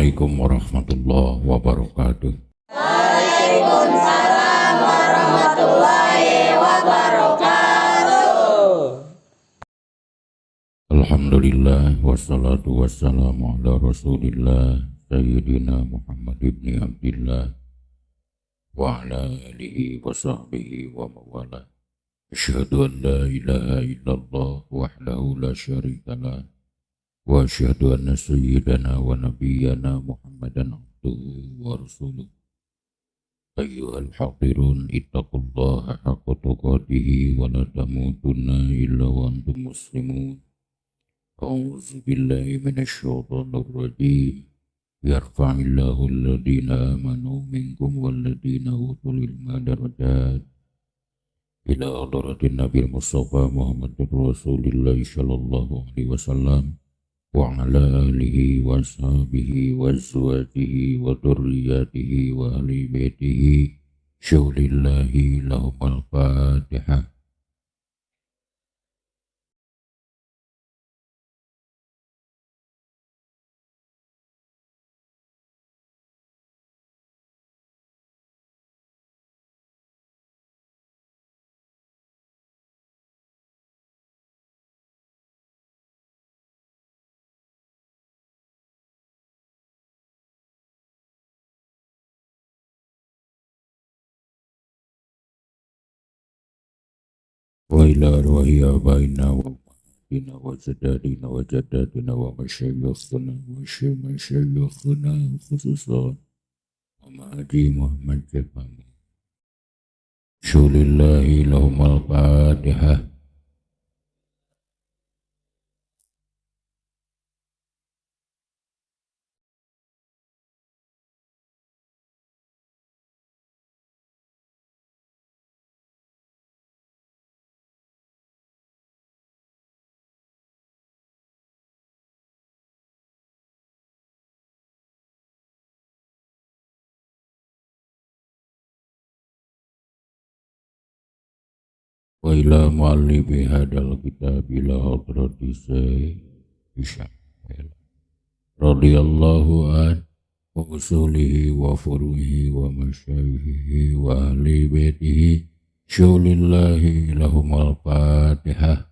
Assalamualaikum warahmatullahi wabarakatuh. Waalaikumsalam warahmatullahi wabarakatuh. Alhamdulillah wassalatu wassalamu ala Rasulillah Sayyidina Muhammad ibni Abdillah wa ala alihi wa sahbihi wa mawala. Asyhadu an la ilaha illallah wahdahu la syarikalah wa asyhadu anna sayyidana wa nabiyyana Muhammadan abduhu wa rasuluh. Ayyuhal hadirun ittaqullaha haqqa tuqatih wa la tamutunna illa wa antum muslimun. A'udzu billahi minasyaitonir rajim. Yarfa'illahu alladhina amanu minkum walladhina utul ilma darajat. Ila hadratin Nabi Mustafa Muhammadur Rasulillah sallallahu alaihi wasallam wa ala alihi wa sahbihi wa azwajihi wa dzurriyyatihi wa ahli baitihi. Syaulillahi lahumul Fatihah. Wa ila arwahi abaina wa ummahatina wa ajdadina wa jaddatina wa masyayikhina wa masyayikhina khususan wa ma'adi Muhammad Jabang. Syulillahi lahumul Fatihah. Wa ila mu'allifi hadal kitab ila hadrati Syekh Ismail radhiyallahu an wa usulihi wa furu'ihi wa masyayikhihi wa ahli baitihi. Syaulillahi lahumul Fatihah.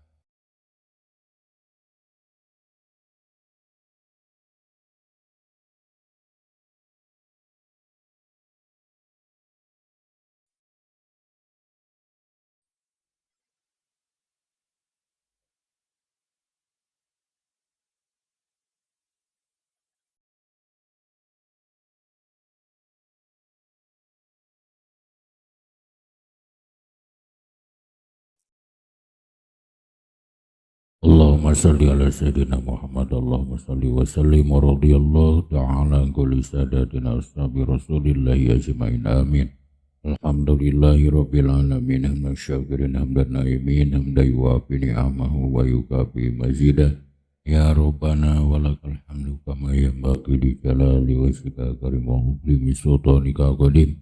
Allahumma salli ala sayyidina Muhammad. Allahumma salli wa sallim wa radiyallahu ta'ala an kulli sadatina ashabi rasulillahi ajma'in. Amin. Alhamdulillahi rabbil alamin. Hamdan syakirin hamdan naimin hamdan yuwafi ni'amahu wa yukafi mazidah. Ya Rabbana walakal hamdu kama yanbaghi li jalali wajhika karim wa azimi sultanika qadim.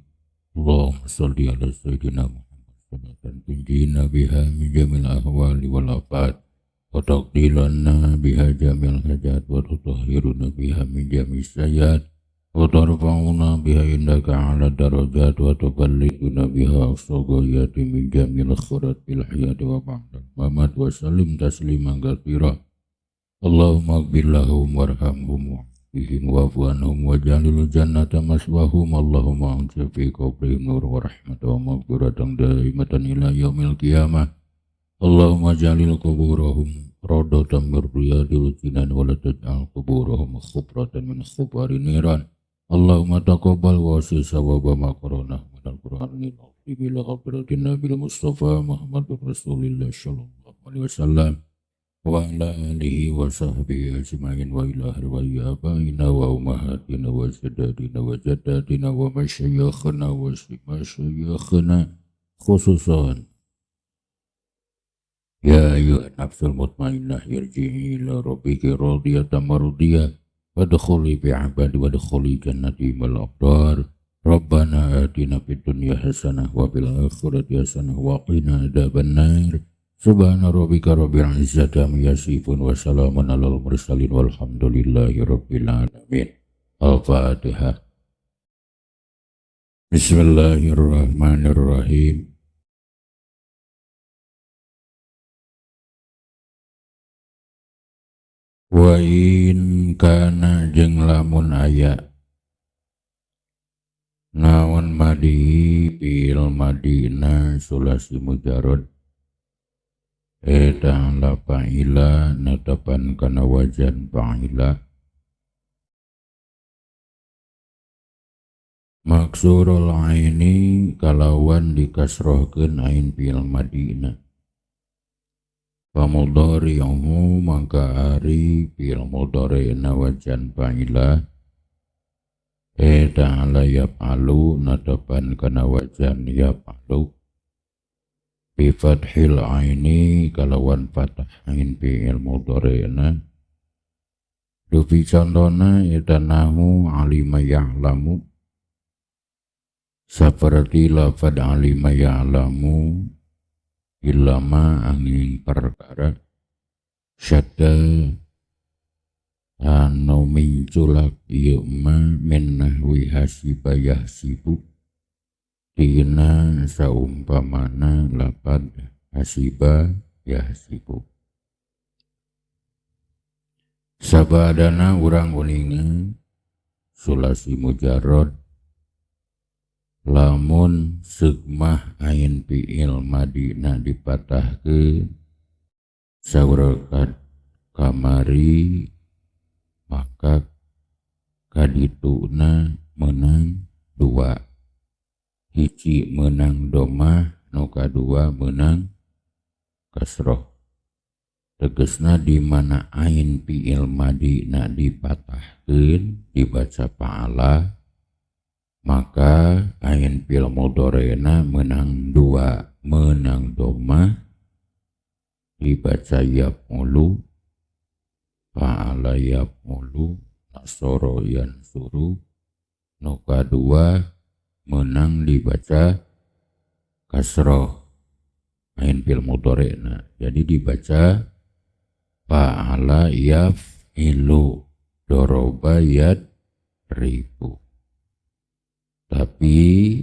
Allahumma salli ala sayyidina Muhammad salatan tunjina biha min jamil ahwali wal afat wa taqdilanna biha jamil hajat wa tutahhiruna biha min jamis sayyiat wa tarfa'una biha indaka ala darajat wa tuballighuna biha aqsa ghayati min jamil khairat fil hayati wa ba'dal mamat wa sallim tasliman katsira. Allahumma ighfir lahum warhamhum wa'afihim wa'fu anhum waj'alil jannata maswahum. Allahumma anzil fi qabrihim nur wa rahmatan wa maghfiratan daimatan ila yaumil qiyamah. Allahumma jalil kuburahum radatan min riyadil jinan wa la taj'al kuburahum khubratan min khubari niran. Allahumma taqabbal wa sawaba ma qara'na minal qur'anil azim ila hadratin nabil mustafa Muhammadur Rasulillah sallallahu alaihi wasallam wa ala alihi wa sahbihi ajma'in wa ila arwahi abaina wa ummahatina wa ajdadina wa jaddatina wa masyayikhina wa masyayikhina khususan. Ya ayyuhan nafsul mutmainnah irji'i ila rabbiki radiyatan mardiyah wadkhuli fi ibadi wadkhuli jannati mal abrar. Rabbana atina fid dunya hasanah wa fil akhirati hasanah wa qina adzabannar. Subhana rabbika rabbil izzati amma yasifun wa salamun alal mursalin walhamdulillahi rabbil alamin. Al-Fatihah. Bismillahirrahmanirrahim. Wa in kana jeung lamun aya naon madi fil madina sulasi mujarrad eta la fa'ila natapan kana wajan fa'ila maksurul aini kalawan dikasrohkeun ain fil madina pamudhari'uhu maka ari fil mudhari'na wajan fa'ila eta ala yaf'alu natapan kana wajan yaf'alu bi fathil aini kalawan fathah ain fi'il mudhari'na dupi contona eta nahu alima ya'lamu saperti lafad alima ya'lamu ilama angin perkara syadda anu minculak ieu ma min nahwi hasiba yahsibu tina saumpamana lapad hasiba yahsibu. Sabadana urang uninga sulasi mujarrad lamun seugmah ain fi'il madina dipatahkeun saureukat kamari maka kadituna menang dua, hiji menang domah nu kadua menang kasroh. Tegesna di mana ain fi'il madina dipatahkeun dibaca fa'ala maka ain fi'il mudhari'na menang dua, menang domah dibaca yaf'ulu fa'ala yaf'ulu nasoro yansuru nu kadua menang dibaca kasroh ain fi'il mudhari'na, jadi dibaca fa'ala yaf'ilu doroba yadribu. Tapi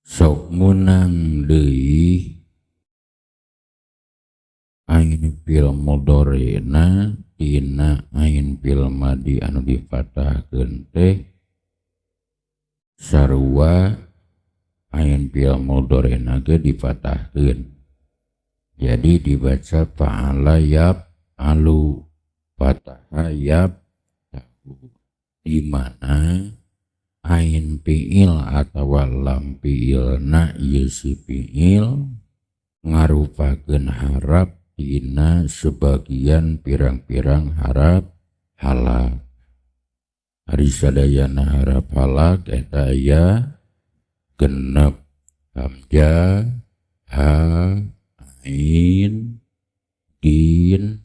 sok menang deui ain fil mudhari'na tina ain fil madi anu difatahkeun teh sarua ain fil mudhari'na ge difatahkeun, jadi dibaca fa'ala yaf'alu fataha yaf'alu, di mana ain fi'il atawa lam fi'ilna ieu si fi'il ngarupakeun harap dina sebagian pirang-pirang harap halak. Ari sadayana harap halak eta aya genep hamzah, ha, ain, gin,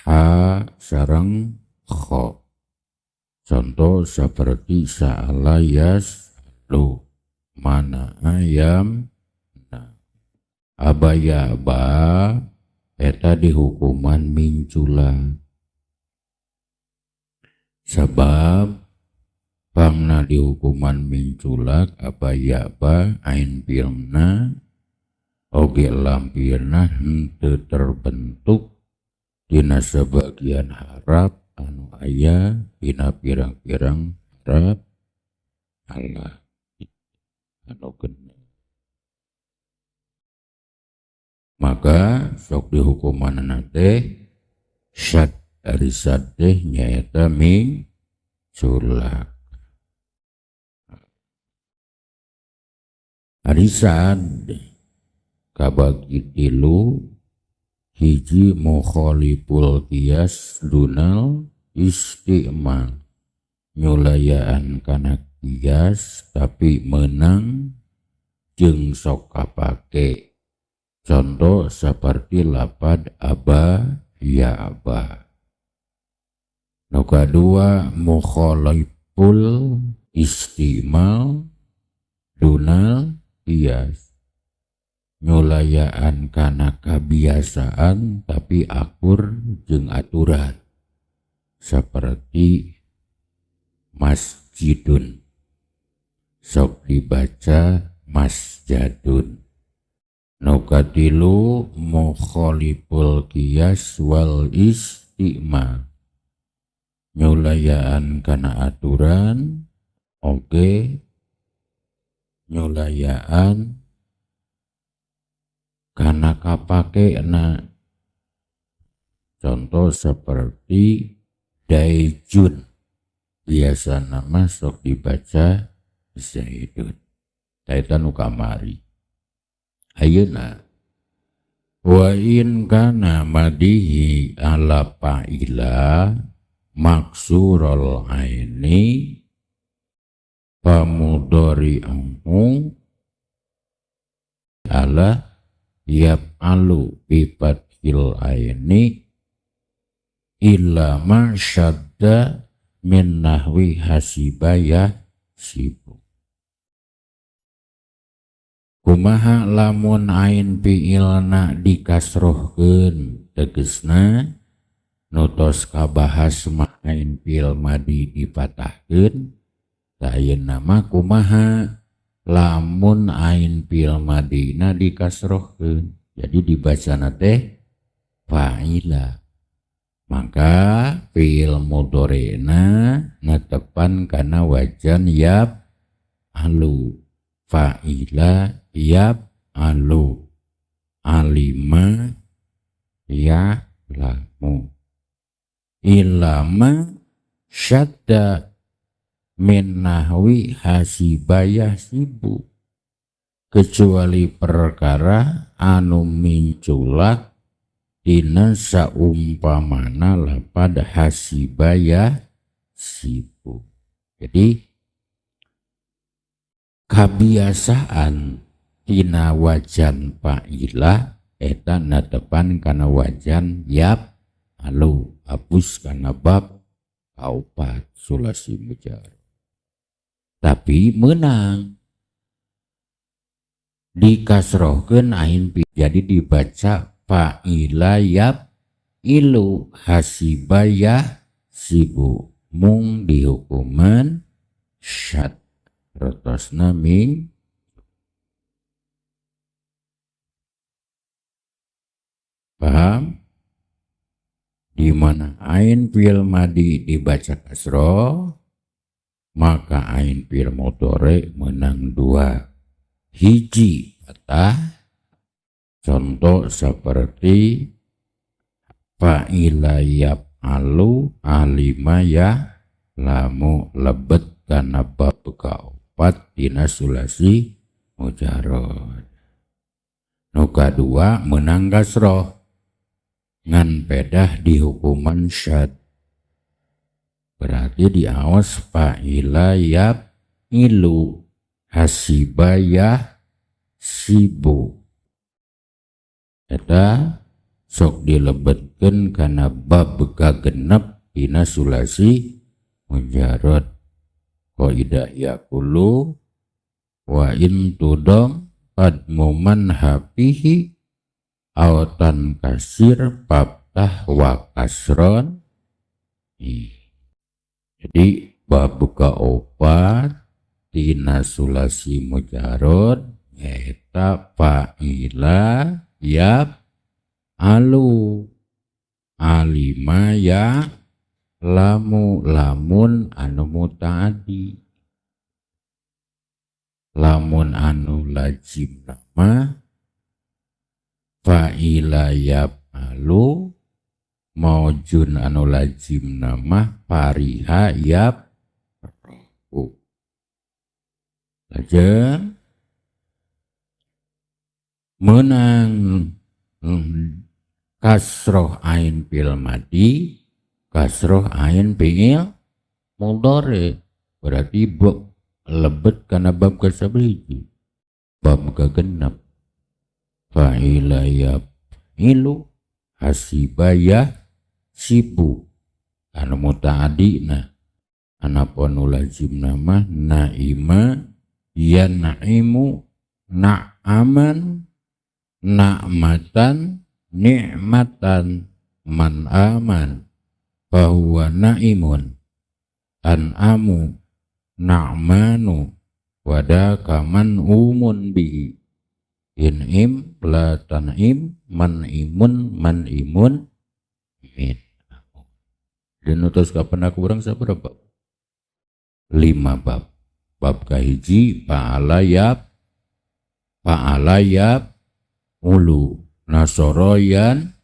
ha sareng kha. Contoh seperti sa'ala yas'alu mana ayam nah. Abaya ba eta dihukuman mincula sebab pangna dihukuman minculak abaya ba ain filna oge lampirna henteu terbentuk dina sebagian harap anu aya dina pirang-pirang harap Allah anu genep. Maka sok dihukumanna teh syad ari sad teh nyaeta minculak. Ari sad kabagi tilu, hiji mukhaliful qiyas dunal isti'mal nyulayaan kana qiyas tapi menang jeung sok kapake. Contoh seperti lapad aba ya aba. Nu kadua mukhaliful isti'mal dunal qiyas nyulayaan kana kabiasaan tapi akur jeung aturan. Seperti masjidun sok dibaca masjadun. Nu katilu, mukhaliful qiyas wal isti'mal, nyulayaan kana aturan oge nyulayaan kana kapakena. Contoh seperti daijun, biasa nama sok dibaca zaidun. Eta nu kamari. Ayeuna, wa in kana madihi ala fa'ila maksurul aini famudhari'uhu ala yaf'alu bi fathil aini illa ma syadda min nahwi hasiba yahsibu. Kumaha lamun ain fiilna dikasrohkeun? Tegesna nu tos kabahas mah ain fiil madi dipatahkeun. Tah, ayeuna mah kumaha lamun ain fiil madina dikasrohkeun, jadi dibacana teh fa'ila? Maka fiil mudhari'na netepan kana wajan yaf alu, fa'ila yaf alu, alima ya lamu, ilama syadda min nahwi hasiba yahsibu, kecuali perkara anu minculak dina saumpamana lapad hasiba yahsibu. Jadi kabiasaan tina wajan fa'ila eta netepan kana wajan yaf alu, hapus kana bab kaopat sulasi mujarad. Tapi menang dikasrohkeun ain, jadi dibaca fa'ila yaf ilu, hasiba yahsibu, mung dihukuman syad, rotosna min. Paham? Di mana ain fi'il madi dibaca kasroh, maka ain fi'il mudhari menang dua. Hiji patah, contoh seperti fa'ila yaf'alu, alima ya lamu, lebet kana bab kaopat dina sulasi mujarad. Nu kadua menang kasroh ngan pedah dihukuman syad, berarti diaos fa'ila yaf ilu, hasiba yahsibu. Eta sok dilebetkeun kana bab kagenep dina sulasi mujarad. Qaidah yaqulu wa in tudom qadmuman hafihi autan kasir fathah wa kasron. Jadi bab kaopat tina sulasi mujarad eta fa'ila yaf alu, alima ya lamu, lamun anu mutaaddi. Lamun anu lazim nama fa'ila yaf alu, maujun anu lazim nama fariha yaf rohu. Lajeng menang kasroh ain fil madi, kasroh ain fi'il mudhari, berarti lebet kana bab kasabiji, bab kagenep, fa'ila yaf'ilu, hasiba yahsibu, anu mutaadina. Anapun nu lazim nama naima yanaimu, na'aman na'matan ni'matan man aman. Fahuwa naimun an'amu na'manu wadaka man'umun bihi in'im la tan'im man'imun man'imun min. Dan nutus kapan aku urang sabaraha bab? 5 bab. Bab kahiji fa'ala yab fa'ala yab ulu nasoroyan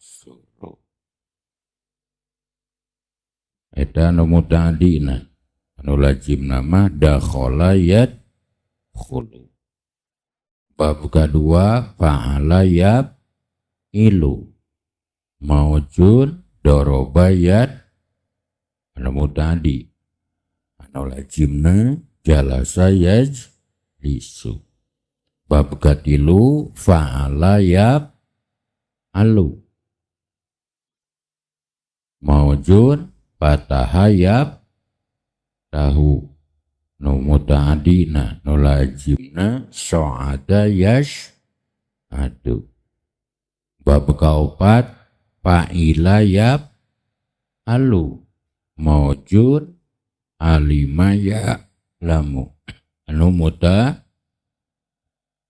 suru. Eta nu mutadina anu lazimna mah dakhala yad khulu. Bab kadua fa'ala yab ilu maujun doroba yad anu mutadi anu lazimna jalasa yaj lisu. Bab katilu fa'ala yab alu maujun fatahayab tahu nu mutaadina nu lazimna so'ada yash adu. Bab kaopat fa'ila yab alu maujun alima ya lamu anu muta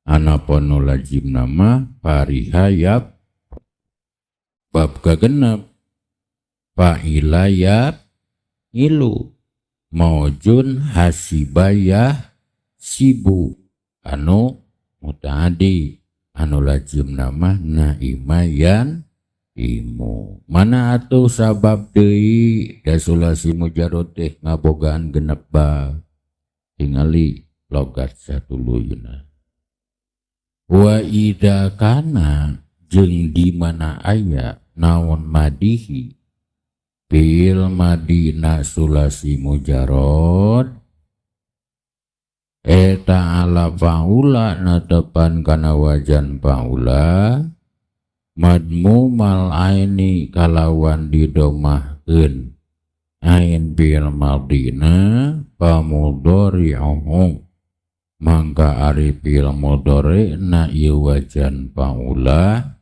anapun nu lazimna mah parihayab. Bab kagenep fa'ila yab ilu maujun hasibayah sibu anu mutaadi anu lazimna mah naimayan imu. Mana atuh sabab deui dasulasi mujarrad teh ngabogaan genep bab tingali logat satuluyna. Wa idza kana jeung di mana aya naon madihi fil madina sulasi mujarrad eta ala faula natepan kana wajan faula madmumal aini kalawan didomahkeun ain fil madina pamudhari'uhu mangka ari fil mudhari'na ieu wajan faula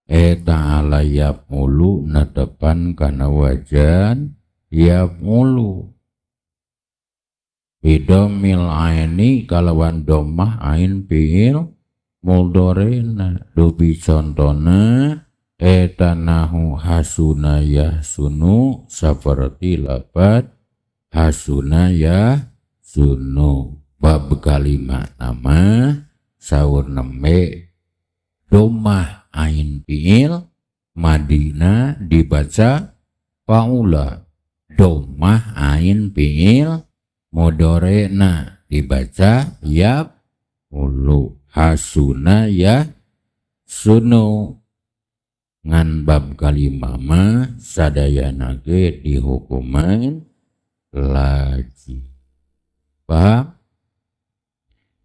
eta ala yaf'ulu natepan kana wajan yaf'ulu bidomil aini kalawan domah ain fi'il mudhari'na. Dupi contona eta nahu hasuna yahsunu saperti lapat hasuna yahsunu. Bab kalima nama saur nembe domah ain fi'il madina dibaca faula, domah ain fi'il mudhari'na dibaca yab ulu hasuna ya sunu. Ngan bab kalima mah sadayana ge dihukuman lagi. Paham?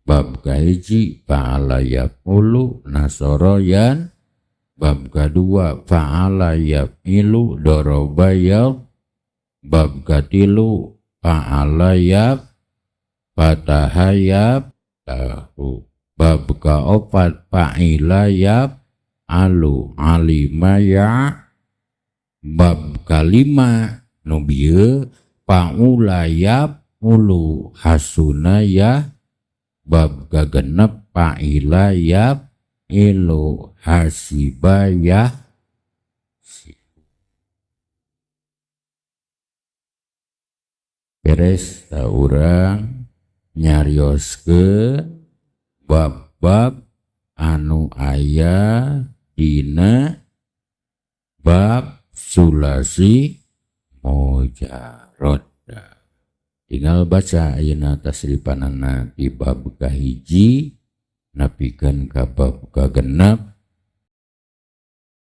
Bab kahiji fa'ala yaf'ulu nasoroyan, bab kadua fa'ala yaf'ilu doroba yaf, bab katilu fa'ala yaf fatahayab tahu, bab kaopat fa'ila yaf alu alima ya, bab kalima nu bieu fa'ula yaf ulu hasuna ya, bab kagenep fa'ila yaf ilu hasiba ya. Beres ta urang nyarioskeun bab-bab anu aya dina bab sulasi mujarrad. Tinggal baca ayeuna tasrifanana di bab kahiji napikeun ka bab kagenep.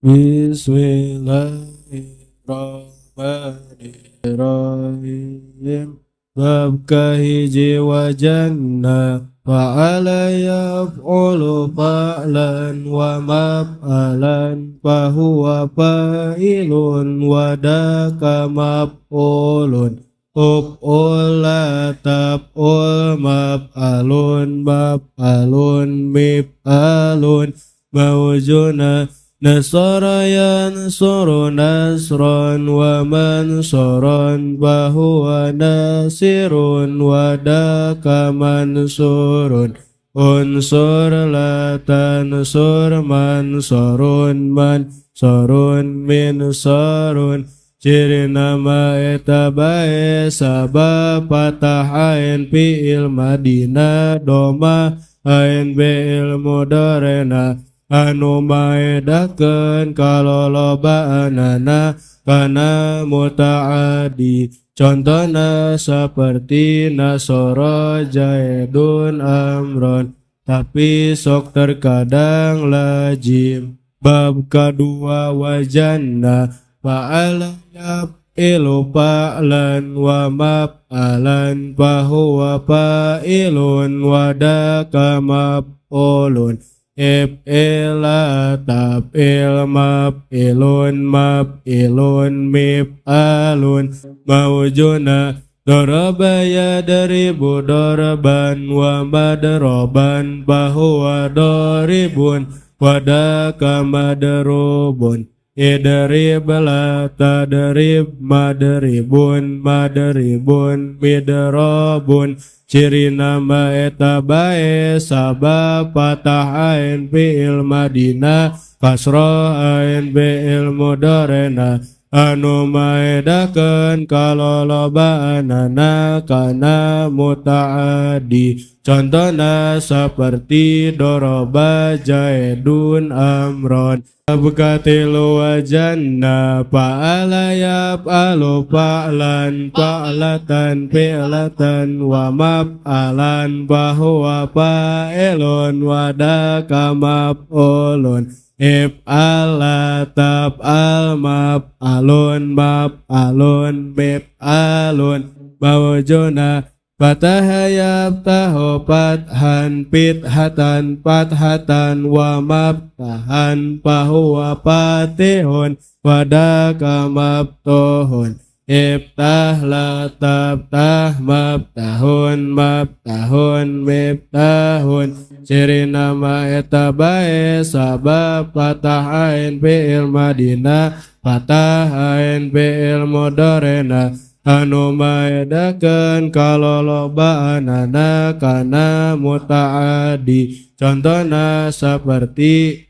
Bismillahirrahmanirrahim. Bab kahiji wajanna fa'ala yaf'ulu fa'lan wa maf'alan fahuwa fa'ilun wa daka maf'ulun uf'ul la taf'ul maf'alun maf'alun mif'alun mawjuna Nasara yansuru nasran wa mansuran fahuwa nasirun wa daka mansurun. Unsur la tansur mansurun mansurun minsarun. Ciri nama eta bae sabab patah ain fi'il madina doma ain fi'il mudorena anu maedakeun kalolobaanana kana mutaadi. Contohna seperti nasoro jaidun amron, tapi sok terkadang lajim. Bab kadua wajanna fa'ala yaf'ilu fa'lan wa maf'alan fahuwa fa'ilun wa daka maf'ulun. If'ila taf'il maf'ilun maf'ilun mif'alun. Mawjuna daraba yadribu darban wa madroban fahuwa daribun wa daka madrubun. Idrib la tadrib madribun madribun midrabun. Ciri nama eta bae sabab patah ain fi'il madina kasroh ain fi'il mudorena anu maedakeun kalolobaanana kana mutaadi. Contohna seperti doroba jaidun amron. Abkatilu wajanna fa'ala yaf'alu fa'lan fa'latan fi'latan wa maf'alan fahuwa fa'ilun wa daka maf'ulun. If'ala taf'al maf'alun maf'alun mif'alun. Mawjuna fataha yaftahu fathan fithatan fathatan wa maftahan fahuwa fatihun wa daka maftuhun. Iftah la taftah maftahun maftahun miftahun. Ciri nama eta bae sabab patah ain fi'il madina patah ain fi'il mudorena anu maedakeun kalolobaanana kana mutaadi. Contohna seperti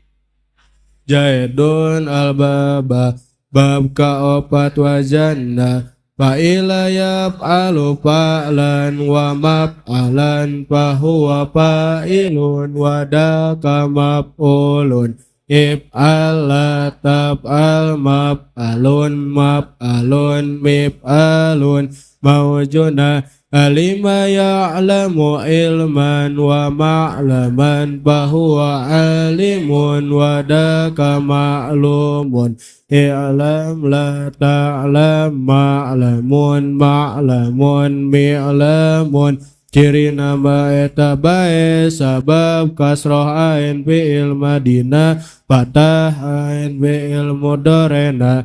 jaidun albaba. Bab kaopat wajanna fa'ila yaf'alu fa'lan wa maf'alan fahuwa fa'ilun wa daka maf'ulun. If'al la taf'al maf'alun maf'alun mif'alun. Mawjuna alima ya'lamu ilman wa ma'laman fahuwa alimun wa daka ma'lumun. I'lam la ta'lam ma'lamun ma'lamun mi'lamun. Ciri nama eta bae sabab kasroh ain fi'il madina patah ain fi'il mudorena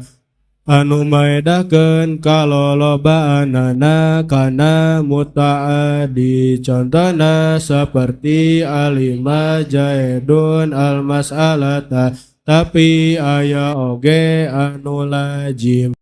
anu maedakeun kalolobaanana kana mutaadi. Contohna seperti alima jaidun almas'alata, tapi aya oge anu lajim.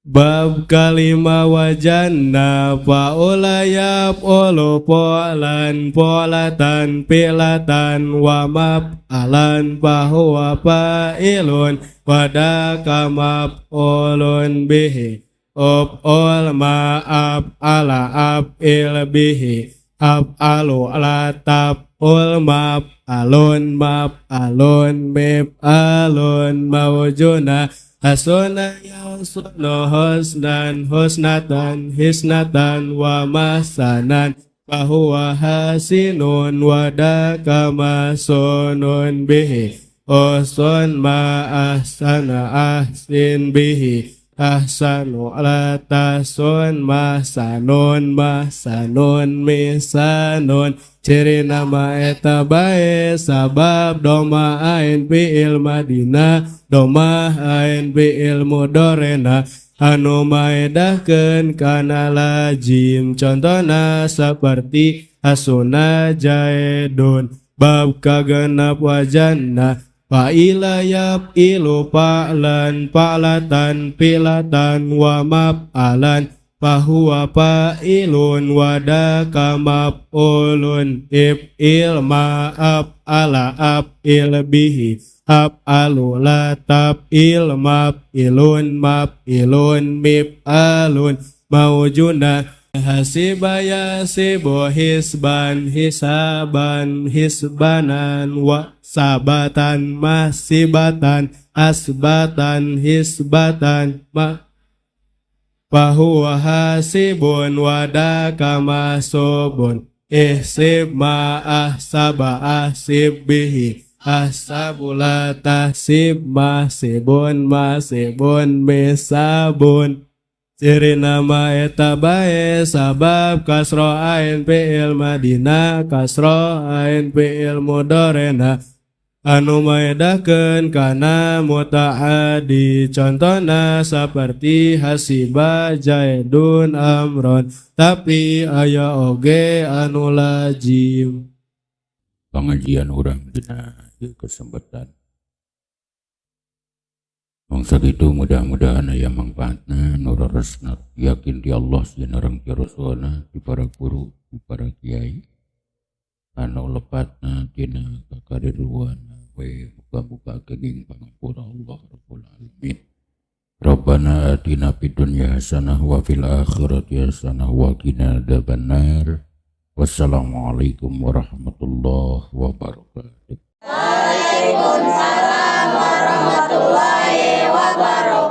Bab kalima wajanna fa'ula yaf'ulu fa'lan fa'latan fi'latan wa maf'alan fahuwa fa'ilun wa daka maf'ulun bihi. Uf'ul ma'af ala af'il bihi af'alu la taf'ul maf'alun maf'alun mif'alun. Mawjuna hasuna yasunu husnan husnatan hisnatan wa mahsanan fahuwa hasinun wa daka masunun bihi. Usun ma ahsana ahsin bihi ahsanu la tasun mahsanun mahsanun misanun. Ciri nama eta bae sabab doma ain fi'il madina doma ain fi'il mudorena anu maedahkeun kana lajim. Contohna seperti hasuna jaidun. Bab kagenap wajanna Fa'ila yaf'ilu fa'lan fa'latan filatan wa maf'alan fahuwa fa'ilun wadaka maf'ulun if'il ma'af ala af'il bihi af'alu la taf'il maf'ilun maf'ilun mif'alun maujuna hasiba yasibu hisban hisaban hisbanan wa sabatan masibatan asbatan hisbatan ma fahuwa hasibun wadaka masubun ihsib ma ahsaba ahsib bihi ahsabu la tahsib masibun masibun misabun. Ciri nama eta bae sabab kasro ain fi'il madina kasro ain fi'il mudorena anu maedahkeun kana mutaaddi, contona saperti hasiba jaidun amron, tapi aya oge anu lazim. Pengajian urang dina ieu kesempatan mangsa kitu mudah-mudahan aya mangfaatna nu raresna, yakin di Allah sinareng ti Rasulna, ti para guru, ti para kiai anu lepatna tina kakariruan we, muga-muga kenging pangampura Allah Rabbul Alamin. Rabbana atina fid dunya hasanah wa fil akhirati hasanah wa qina adzabannar. Wassalamualaikum warahmatullahi wabarakatuh. Waalaikumsalam warahmatullahi wabarakatuh.